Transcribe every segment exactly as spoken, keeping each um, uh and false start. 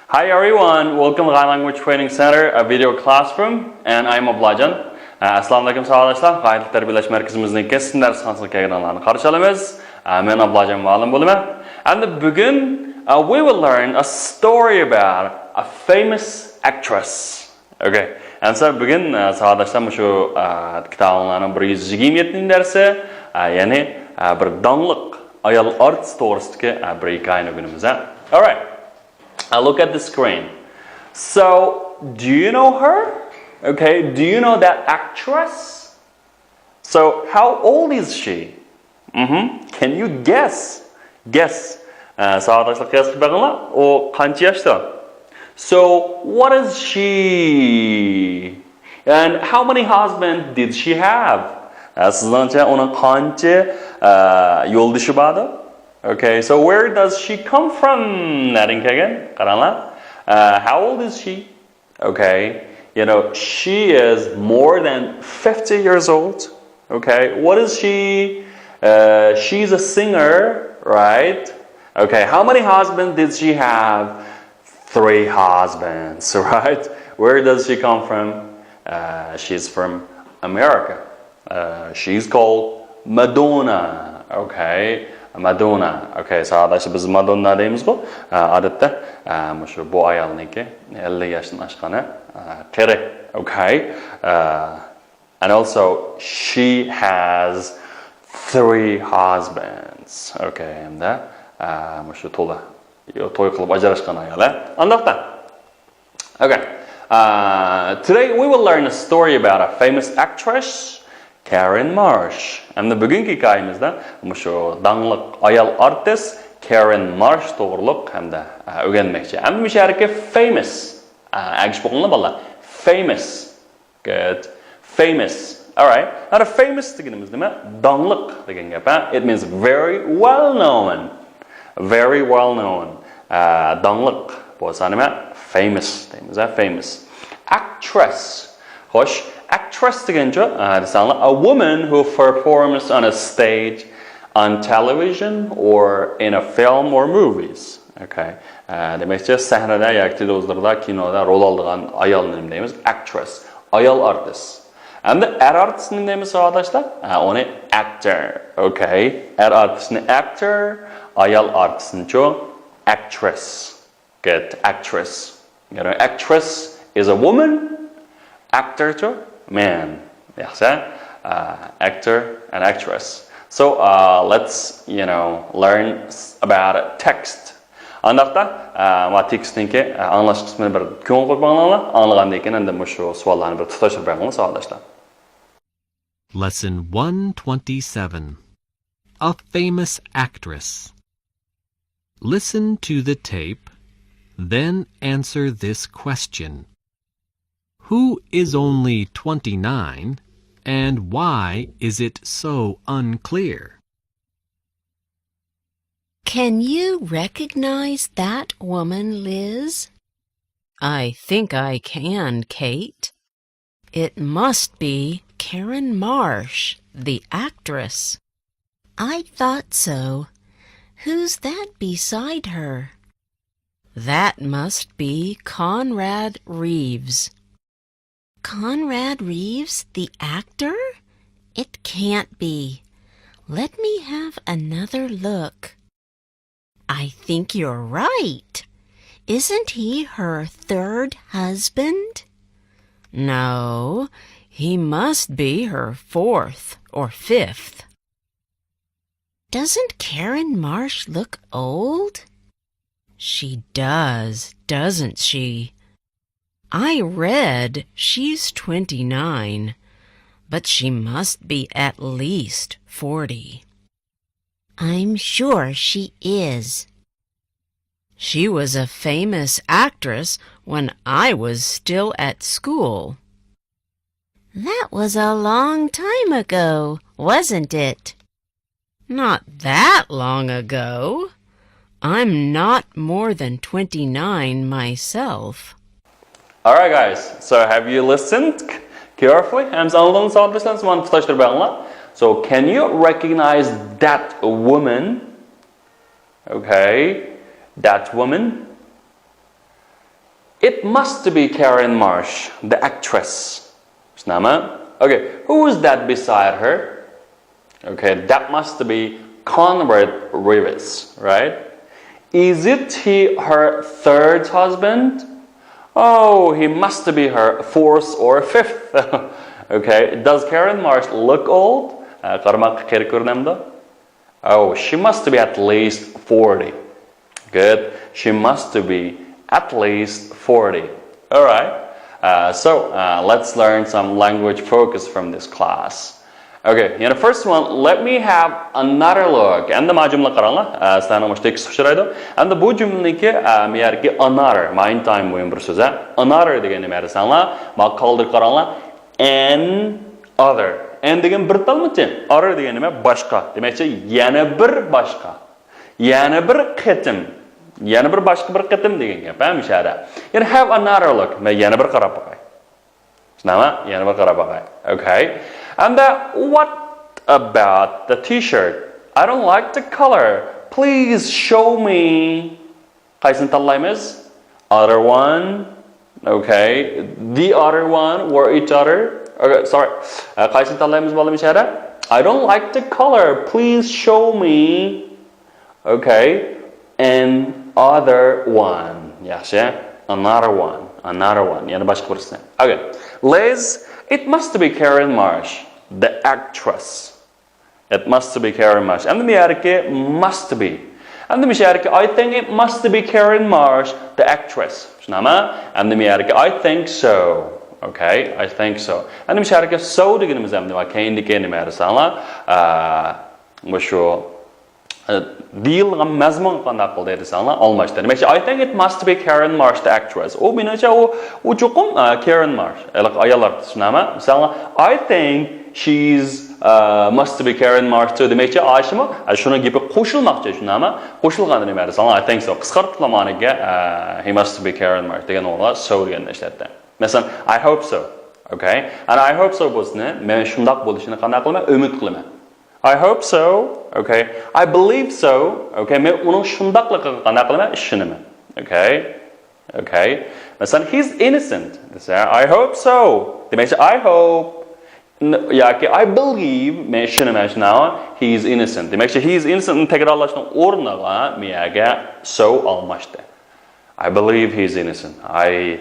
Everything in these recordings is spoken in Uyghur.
Hi everyone, welcome to Language Training Center, a video classroom, and I'm Ablajan. ئەسسالامۇئەلەيكۇم ساۋاقداشلار، غايىلىك تەربىيەلەش مەركىزىمىزنىڭ كەسىپ دەرسخانىسىغا كەلگەنلەرنى قارشى ئالىمىز. مەن ئابلاجان مۇئەللىم بولىمەن. ئەمدى بۈگۈن، uh, we will learn a story about a famous actress. Okay. ئەمسە بۈگۈن، ئە، ساۋاقداشلار، مۇشۇ، ئە، كىتابىڭلارنىڭ بىر يۈز يىگىرمە يەتتىنچى دەرسى، ئە، يەنى، ئە، بىر داڭلىق ئايال ئارتىس توغرىسىدىكى، ئە، بىر ھېكايىنى ئۆگىنىمىز، ھە؟ Alright. Uh, look at the screen. So, do you know her? Okay, do you know that actress? So, how old is she? Mm-hmm. Can you guess? Guess. ئە، ساۋاقداشلار قىياس قىلىپ بېقىڭلار. ئۇ قانچە ياشتا؟ So, what is she? And how many husbands did she have? ئە، سىزنىڭچە ئۇنىڭ قانچە، ئە، يولدىشى باردۇ؟ Okay, so where does she come from? نەدىن كەلگەن؟ قاراڭلار. ئە، how old is she? Okay, you know, she is more than fifty years old. Okay, what is she? Uh, she's a singer, right? Okay, how many husbands did she have? Three husbands, right? Where does she come from? Uh, she's from America. Uh, she's called Madonna. Okay, Madonna. Okay, ساۋاقداشلار، بىز مادوننا دەيمىزغۇ. ئە، ئادەتتە، ئە، مۇشۇ بۇ ئايالنىڭكى ئەللىك ياشتىن ئاشقان، ئە، قېرى. Okay. ئە، and also she has three husbands. Okay, ھەمدە، ئە، مۇشۇ تولا توي قىلىپ ئاجراشقان ئايال، ھە؟ ئانداقتا. Okay. Uh, today we will learn a story about a famous actress, Karen Marsh. ئەمدى بۈگۈنكى ھېكايىمىزدە مۇشۇ داڭلىق ئايال ئارتىس كارېن مارش توغرۇلۇق ھەمدە، ئە، ئۆگەنمەكچى. ئەمدى مۇشۇ يەردىكى famous، ئە، ئەگىشىپ ئوقۇڭلار بالىلار. Famous. Good. Famous. Alright. ئەنە famous دېگىنىمىز نېمە؟ داڭلىق دېگەن گەپ، ھە؟ It means very well known. Very well known. ئە، داڭلىق بولسا نېمە؟ Famous دەيمىز، ھە؟ Famous. Actress. خوش، actress دېگەنچۇ؟ ئە، دېسەڭلار، a woman who performs on a stage, on television, or in a film or movies. Okay. ئە، دېمەكچى، سەھنىدە ياكى تېلېۋىزوردا، كىنودا رول ئالىدىغان ئايالنى نېمە دەيمىز؟ Actress. ئايال ئارتىس. ئەمدى ئەر ئارتىسنى نېمە دەيمىز، ساۋاقداشلار؟ ئە، ئۇنى actor. Okay. ئەر ئارتىسنى actor، ئايال ئارتىسنىچۇ؟ Actress. Good. Actress. You know, actress is a woman. Actor چۇ؟ Man. ياخشى. ئە، actor and actress. So, uh, let's, you know, learn s-, about text. ئانداقتا، ئە، ما تېكىستنىڭكى، ئە، ئاڭلاش قىسمىنى بىر كۆڭۈل قويۇپ ئاڭلاڭلار. ئاڭلىغاندىن كېيىن ئەمدى مۇشۇ سوئاللارنى بىر تۇتاشتۇرۇپ بېقىڭلار، ساۋاقداشلار. Lesson one twenty-seven. A famous actress. Listen to the tape, then answer this question. Who is only twenty-nine, and why is it so unclear? Can you recognize that woman, Liz? I think I can, Kate. It must be Karen Marsh, the actress. I thought so. Who's that beside her? That must be Conrad Reeves. Conrad Reeves, the actor? It can't be. Let me have another look. I think you're right. Isn't he her third husband? No, he must be her fourth or fifth. Doesn't Karen Marsh look old? She does, doesn't she? I read she's twenty-nine, but she must be at least forty. I'm sure she is. She was a famous actress when I was still at school. That was a long time ago, wasn't it? Not that long ago. I'm not more than twenty-nine myself. Alright, guys, so have you listened carefully? ئەمسە ئاڭلىدىڭىز، ساۋاقداشلار؟ مانا تۇتاشتۇرۇپ بېقىڭلار. So, can you recognize that woman? Okay, that woman. It must be Karen Marsh, the actress. Tushunami? Okay, who is that beside her? Okay, that must be Conrad Reeves, right? Is it he her third husband? Oh, he must be her fourth or fifth. Okay, does Karen Marsh look old? Uh, قارىماققا قېرى كۆرۈنەمدۇ? Oh, she must be at least forty. Good. She must be at least forty. All right. Uh, so uh, let's learn some language focus from this class. Okay, you know, first one, let me have another look. ئەمدى ما جۈملىگە قاراڭلار. ئە، سىلەرنىڭ مۇشۇ تېكىست ئۇچرايدۇ. ئەمدى بۇ جۈملىنىڭكى ئە، مەيەركى another، مايىن تايم مۇھىم بىر سۆز. ئە. Another دېگەن نېمە دېسەڭلار، ما قالدۇرۇپ قاراڭلار. An other. An دېگەن بىر تالمىچى. Other دېگەن نېمە؟ باشقا. دېمەكچى، يەنە بىر باشقا. يەنە بىر قېتىم. يەنە بىر باشقا بىر قېتىم دېگەن گەپ، ھە، مۇشۇ يەردە. يەنە have another look. مەن يەنە بىر قاراپ باقاي. شۇنداقمۇ؟ يەنە بىر قاراپ باقاي. Okay. And uh, what about the t-shirt? I don't like the color. Please show me. قايسىنى تاللايمىز؟ Other one. Okay. The other one or each other. Okay, sorry. ئە، قايسىنى تاللايمىز بالام ئىچەردە؟ I don't like the color. Please show me. Okay. An other one. ياخشى. Another one. Another one. يەنە باشقا بىرسىنى. Okay. Liz, it must be Karen Marsh, the actress. It must be Karen Marsh. ئەمدى مۇ يەردىكى must be. ئەمدى مۇ يەردىكى I think it must be Karen Marsh, the actress. شۇنداقمۇ؟ ئەمدى مۇ يەردىكى I think so. Okay, I think so. ئەمدى مۇ يەردىكى so دېگىنىمىز ئەمدى كەينىدىكى نېمە دېسەڭلار، ئە، مۇشۇ، ئە، دېيىلغان مەزمۇنغا قانداق قىلدى دېسەڭلار، ئالماشتى. دېمەكچى، I think it must be Karen Marsh, the actress. ئۇ مېنىڭچە ئۇ، ئۇ چوقۇم، ئە، Karen Marsh. ھېلىقى ئايال ئارتىس، شۇنداقمۇ؟ مىسالغا، I think she's, ئە، must be Karen Marsh too دېمەكچى، ئاشۇمۇ، ئە، شۇنىڭ گېپىگە قوشۇلماقچى، شۇنداقمۇ؟ قوشۇلغاندا نېمە دېسەڭلار، I think so. قىسقارتىپلا مانىكى، ئە، he must be Karen Marsh دېگەن ئورنىغا so دېگەننى ئىشلەتتى. مەسىلەن، I hope so. Okay. And I hope so بولسىنى، مەن شۇنداق بولۇشىنى قانداق قىلىمەن؟ ئۈمىد قىلىمەن. I hope so. Okay. I believe so. Okay. مەن ئۇنىڭ شۇنداقلىقىغا قانداق قىلىمەن؟ ئىشىنىمەن. Okay. Okay. مەسىلەن، he's innocent دېسە، I hope so. دېمەكچى، I hope. N-، ياكى I believe، مەن ئىشىنىمەن شۇنداق. He is innocent. دېمەكچى، he is innocent نى تەكرارلاشنىڭ ئورنىغا مۇ يەرگە so ئالماشتى. I believe he is innocent. I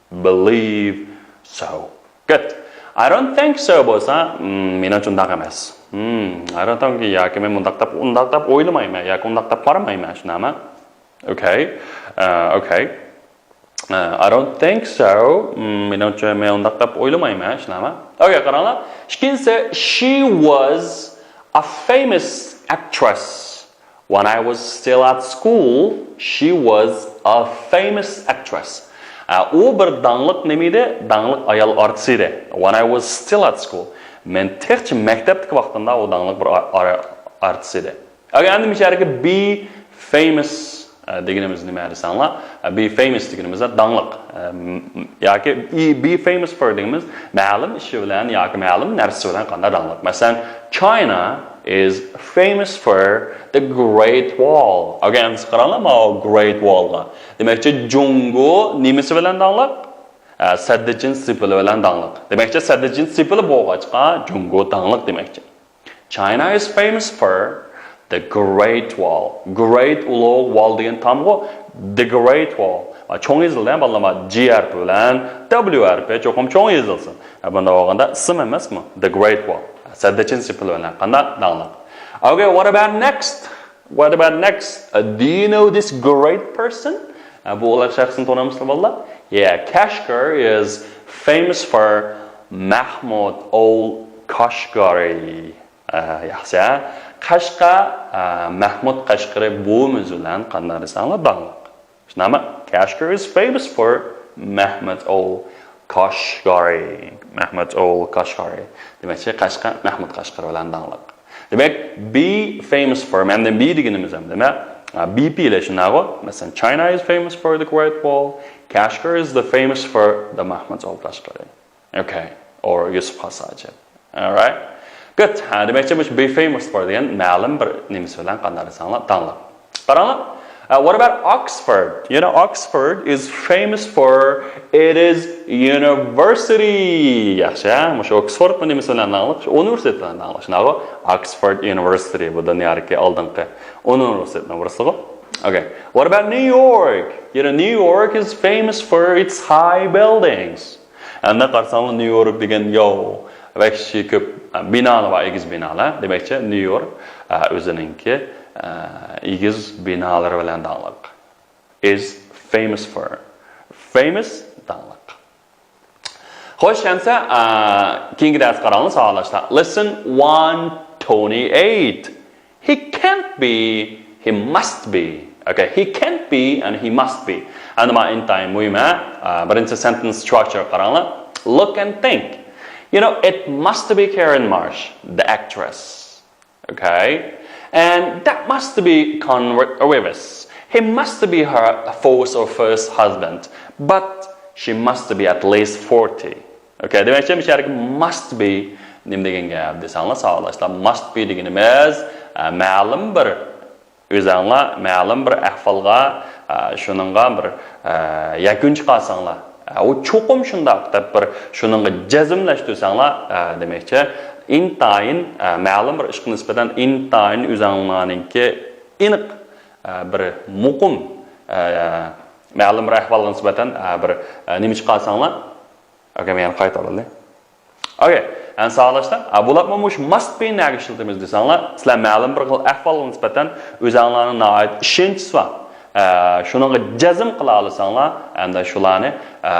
believe so. Good. I don't think so بولسا، مم، مېنىڭچە ئۇنداق ئەمەس. مم، I don't think ياكى مەن مۇنداق دەپ، ئۇنداق دەپ ئويلىمايمەن ياكى ئۇنداق دەپ قارىمايمەن، شۇنداقمۇ؟ Okay. ئە، okay. ئە، I don't think so. مم، مېنىڭچە مەن ئۇنداق دەپ ئويلىمايمەن، شۇنداقمۇ؟ Okay، قاراڭلار. ئىككىنچىسى، she was a famous actress. When I was still at school, she was a famous actress. ئە، ئۇ بىر داڭلىق نېمە ئىدى؟ داڭلىق ئايال ئارتىس ئىدى. When I was still at school. مەن تېخىچە مەكتەپتىكى ۋاقتىمدا ئۇ داڭلىق بىر ئا-، ئا-، ئارتىس ئىدى. ئەگەر ئەمدى مۇشۇ يەردىكى be famous، ئە، دېگىنىمىز نېمە دېسەڭلار؟ ئە، be famous دېگىنىمىز داڭلىق. ئە، م-، م-، ياكى ئى-، be famous for دېگىنىمىز مەلۇم ئىشى بىلەن ياكى مەلۇم نەرسىسى بىلەن قانداق داڭلىق. مەسىلەن، China is famous for the Great Wall. ئەگەر ئەمدى قاراڭلار، ماۋۇ Great Wall غا. دېمەكچى، جۇڭگو نېمىسى بىلەن داڭلىق؟ ئە، سەددىچىن سېپىلى بىلەن داڭلىق. دېمەكچى، سەددىچىن سېپىلى بولغاچقا، جۇڭگو داڭلىق دېمەكچى. China is famous for the Great Wall. Great ئۇلۇغ، Wall دېگەن تامغۇ. The Great Wall. ئا، چوڭ يېزىلدى، بالىلار، G ھەرپى بىلەن W ھەرپى چوقۇم چوڭ يېزىلسۇن. ئا، بۇنداق بولغاندا ئىسىم ئەمەسمۇ؟ The Great Wall. سەددىچىن سېپىلى بىلەن قانداق داڭلىق. Okay, what about next? What about next? Uh, do you know this great person? ئە، بۇ ئۇلۇغ شەخسنى تونۇيمىسىلەر، بالىلار؟ Yeah, Kashgar is famous for Mahmud Ol Kashgari. ئە، ياخشى. قەشقەر، ئە، مەھمۇد قەشقىرى بوۋىمىز بىلەن قانداق دېسەڭلار داڭلىق. شۇنداقمۇ؟ Kashgar is famous for Mahmud Ol Kashgari. Mahmud Ol Kashgari. دېمەكچى، قەشقەر مەھمۇد قەشقىرى بىلەن داڭلىق. دېمەك، be famous for، مەندىن be دېگىنىمىز ھەم دېمەك، ئە، B P ئىلى شۇنداقغۇ. مەسىلەن، China is famous for the Great Wall. Kashgar is the famous for the Mahmud Ol Kashgari. Okay. Or Yusuf Xas Hajib. All right. Good. ھە، دېمەكچى، مۇشۇ be famous for دېگەن مەلۇم بىر نېمىسى بىلەن قانداق دېسەڭلار، داڭلىق. قاراڭلار. Uh, what about Oxford? You know, Oxford is famous for it is university. ياخشى، ھە؟ مۇشۇ ئوكسفوردمۇ نېمىسى بىلەن داڭلىق؟ ئۇنىۋېرسىتېت بىلەن داڭلىق. شۇنداقغۇ؟ Oxford University، بۇ دۇنيادىكى ئالدىنقى ئۇنىۋېرسىتېتنىڭ بىرسىغۇ. Okay. What about New York? You know, New York is famous for its high buildings. ئەمدى قارىساڭلار، نيۇ يورك دېگەن ياۋ، ۋەھشىي كۆپ بىنالار بار، ئېگىز بىنالار. دېمەكچى، نيۇ يورك، ئە، ئۆزىنىڭكى، ئە، ئېگىز بىنالىرى بىلەن داڭلىق. Is famous for. Famous، داڭلىق. خوش، ئەمسە، ئە، كېيىنكى دەرس قاراڭلار، ساۋاقداشلار. Lesson one twenty-eight. He can't be, he must be. Okay, he can't be and he must be. ئەمدى مانا ئىنتايىن مۇھىم، ھە؟ ئە، بىرىنچى sentence structure قاراڭلار. Look and think. You know, it must be Karen Marsh, the actress. Okay? And that must be Conrad Reeves. He must be her fourth or first husband. But she must be at least forty. Okay, دېمەكچى، مۇشۇ يەردىكى must be نېمە دېگەن گەپ دېسەڭلار، ساۋاقداشلار، must be دېگىنىمىز، ئە، مەلۇم بىر، ئۆزەڭلار مەلۇم بىر ئەھۋالغا، ئە، شۇنىڭغا بىر، ئە، يەكۈن چىقارساڭلار، ئە، ئۇ چوقۇم شۇنداق دەپ بىر شۇنىڭغا جەزملەشتۈرسەڭلار، ئە، دېمەكچى، ئىنتايىن، ئە، مەلۇم بىر ئىشقا نىسبەتەن ئىنتايىن ئۆزەڭلارنىڭكى ئېنىق، ئە، بىر مۇقىم، ئە، مەلۇم بىر ئەھۋالغا نىسبەتەن، ئە، بىر، ئە، نېمە چىقارساڭلار، ئاكا، مەن يەنە قايتۇرۇۋالدى. ئوكەي، ئەمدى ساۋاقداشلار، ئا، بۇلارمۇ مۇشۇ must be نەگە ئىشلىتىمىز دېسەڭلار، سىلەر مەلۇم بىر خىل ئەھۋالغا نىسبەتەن ئۆزەڭلارنىڭ ناھايىتى ئىشەنچىسى بار، ئە، شۇنىڭغا جەزم قىلالىساڭلار، ئەمدى شۇلارنى، ئە،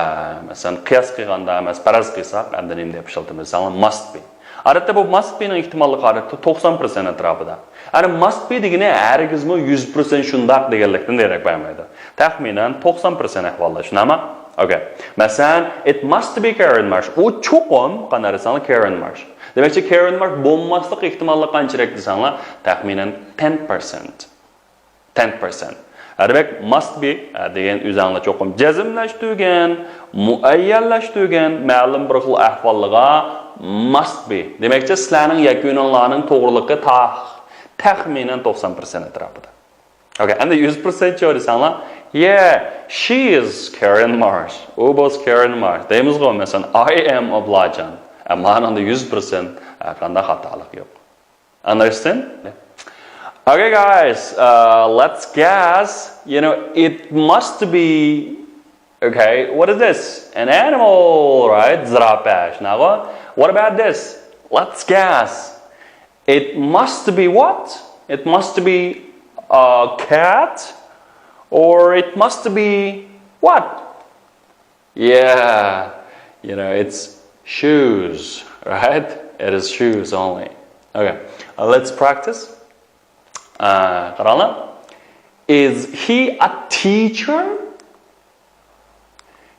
مەسىلەن، قىياس قىلغاندا، مەسىلەن، پەرەز قىلساق، ئەمدى نېمە دەپ ئىشلىتىمىز دېسەڭلار، must be. ئادەتتە بۇ must be نىڭ ئېھتىماللىقى ئادەتتە توقسان پىرسەنت ئەتراپىدا. يەنى must be دېگىنى ھەرگىزمۇ يۈز پىرسەنت شۇنداق دېگەنلىكتىن دېرەك بەرمەيدۇ. تەخمىنەن توقسان پىرسەنت ئەھۋالدا، شۇنداقمۇ؟ ئوكەي. مەسىلەن، it must be Karen Marsh. ئۇ چوقۇم، قانداق دېسەڭلار، Karen Marsh. دېمەكچى، Karen Marsh بولماسلىق ئېھتىماللىقى قانچىلىك دېسەڭلار، تەخمىنەن ten percent. Ten percent. ھەربەك must be، ئە، دېگەن ئۆزەڭلار چوقۇم جەزملەشتۈرگەن، مۇئەييەنلەشتۈرگەن مەلۇم بىر خىل ئەھۋاللىغا must be. دېمەكچى، سىلەرنىڭ يەكۈنۈڭلارنىڭ توغرىلىقى تا-، تەخمىنەن توقسان پىرسەنت ئەتراپىدا. ئوكەي، ئەمدى يۈز پىرسەنت چۇ دېسەڭلار، yeah, she is Karen Marsh. ئۇ بولسا Karen Marsh. دەيمىزغۇ، مەسىلەن، I am ئابلاجان. ئە، مانىڭدا يۈز پىرسەنت، ئە، قانداق خاتالىق يوق. Understand? Okay, guys, uh, let's guess. You know, it must be, okay, what is this? An animal, right? زۇراپە، شۇنداقمۇ؟ What about this? Let's guess. It must be what? It must be a cat, or it must be what? Yeah, you know, it's shoes, right? It is shoes only. Okay, uh, let's practice. Uh, قاراڭلار. Is he a teacher?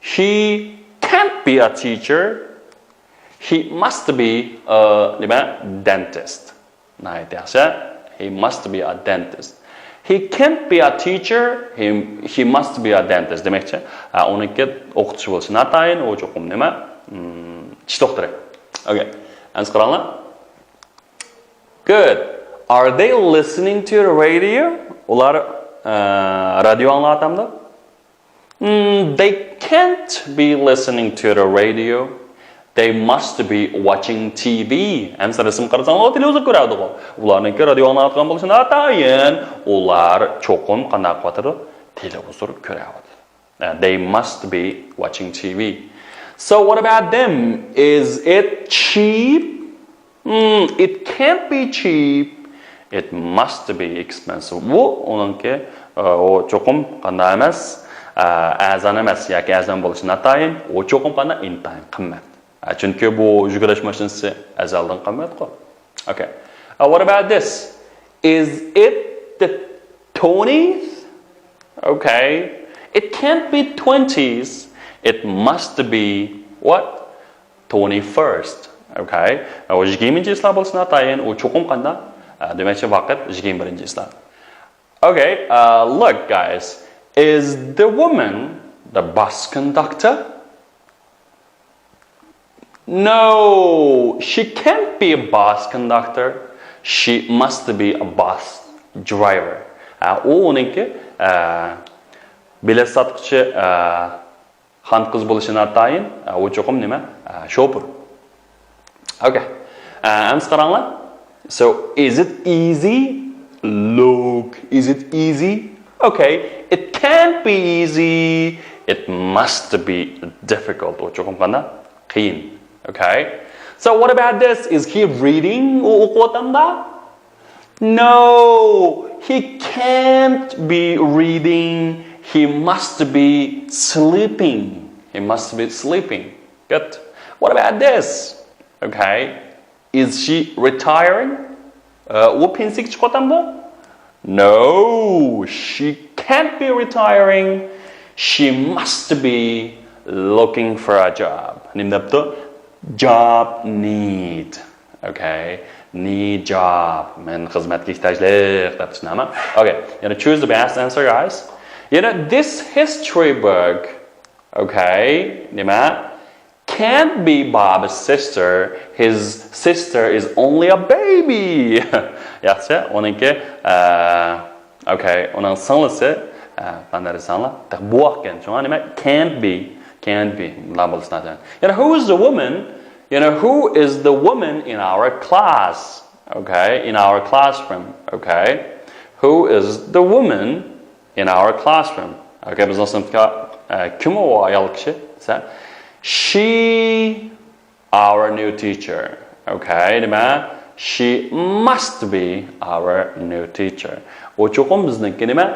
He can't be a teacher. He must be a، نېمە، dentist. ناھايىتى ياخشى. He must be a dentist. He can't be a teacher. He, he must be a dentist. دېمەكچى، ھە، ئۇنىڭكى ئوقۇتقۇچى بولۇشى ناتايىن، ئۇ چوقۇم نېمە؟ مم، چىش دوختۇرى. Okay. ئەمسە قاراڭلار. Good. Are they listening to the radio? ئۇلار، ئە، رادىيو ئاڭلاۋاتامدۇ؟ Hmm, they can't be listening to the radio. They must be watching T V. ئەمسە رەسىم قارىساڭلار، تېلېۋىزور كۆرەۋاتىدىغۇ. ئۇلارنىڭكى رادىيو ئاڭلاۋاتقان بولۇشى ناتايىن. ئۇلار چوقۇم قانداق قىلىۋاتىدۇ؟ تېلېۋىزور كۆرەۋاتىدۇ. Uh, they must be watching T V. So what about them? Is it cheap? Hmm, it can't be cheap. It must be expensive. بۇ ئۇنىڭكى، ئۇ چوقۇم قانداق ئەمەس، ئەرزان ئەمەس ياكى ئەرزان بولۇشى ناتايىن، ئۇ چوقۇم قانداق ئىنتايىن قىممەت. چۈنكى بۇ يۈگۈرۈش ماشىنىسى ئەزەلدىن قىممەتقۇ. Okay. Uh, what about this? Is it the twenties? Okay. It can't be twenties. It must be what? Twenty-first. Okay. ئۇ يىگىرمىنچى چىسلا بولسا ناتايىن، ئۇ چوقۇم قانداق؟ ئە، دېمەكچى، ۋاقىت يىگىرمە بىرىنچى چىسلا. Okay, uh, look, guys. Is the woman the bus conductor? No, she can't be a bus conductor. She must be a bus driver. ئە، ئۇ ئۇنىڭكى ئە، بېلەت ساتقۇچى، ئە، خانقىز بولۇشى ناتايىن، ئە، ئۇ چوقۇم نېمە؟ ئە، شوپۇر. ئوكەي. ئە، ئەمسە قاراڭلار. So, is it easy? Look, is it easy? Okay, it can't be easy. It must be difficult. ئۇ چوقۇم قانداق؟ قىيىن. Okay. So, what about this? Is he reading? ئۇ ئوقۇۋاتامدا؟ No, he can't be reading. He must be sleeping. He must be sleeping. Good. What about this? Okay. Is she retiring? ئۇ پېنسىيەگە چىقىۋاتامدۇ؟ No, she can't be retiring. She must be looking for a job. نېمە دەپتۇ؟ Job need. Okay. Need job. مەن خىزمەتكە ئېھتىياجلىق دەپ چۈشىنەمەن. Okay. يەنە choose the best answer, guys. يەنە this history book. Okay. نېمە؟ Can't be Bob's sister. His sister is only a baby. ياخشى. ئۇنىڭكى، ئە، okay. ئۇنىڭ سىڭلىسى، ئە، قانداق دېسەڭلار؟ تېخى بوۋاقكەن. شۇڭا نېمە؟ Can't be. Can't be. بۇلار بولسا ناتايىن. يەنە who is the woman? يەنە who is the woman in our class? Okay, in our classroom. Okay. Who is the woman in our classroom? Okay, بىزنىڭ سىنىپتا، ئە، كىم ئۇ ئايال كىشى دېسە، she our new teacher. Okay, نېمە؟ She must be our new teacher. ئۇ چوقۇم بىزنىڭكى نېمە؟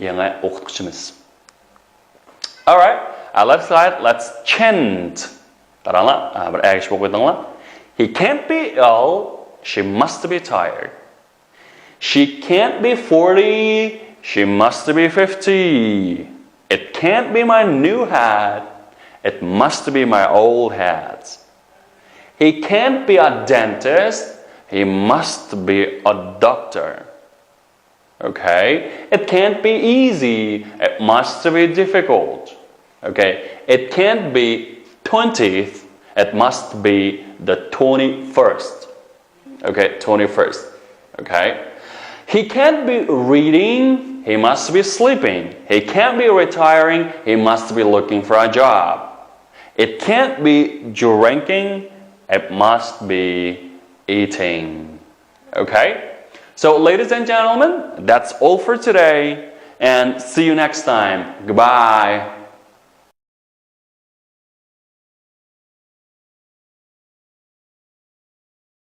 يېڭى ئوقۇتقۇچىمىز. Alright, uh, let's write, let's chant. قاراڭلار، ئە، بىر ئەگىشىپ ئوقۇۋېتىڭلار. He can't be ill, she must be tired. She can't be forty, she must be fifty. It can't be my new hat, it must be my old hat. He can't be a dentist, he must be a doctor. Okay? It can't be easy, it must be difficult. Okay? It can't be twentieth, it must be the twenty-first. Okay, twenty-first. Okay? He can't be reading, he must be sleeping. He can't be retiring, he must be looking for a job. It can't be drinking, it must be eating. Okay? So, ladies and gentlemen, that's all for today, and see you next time. Goodbye.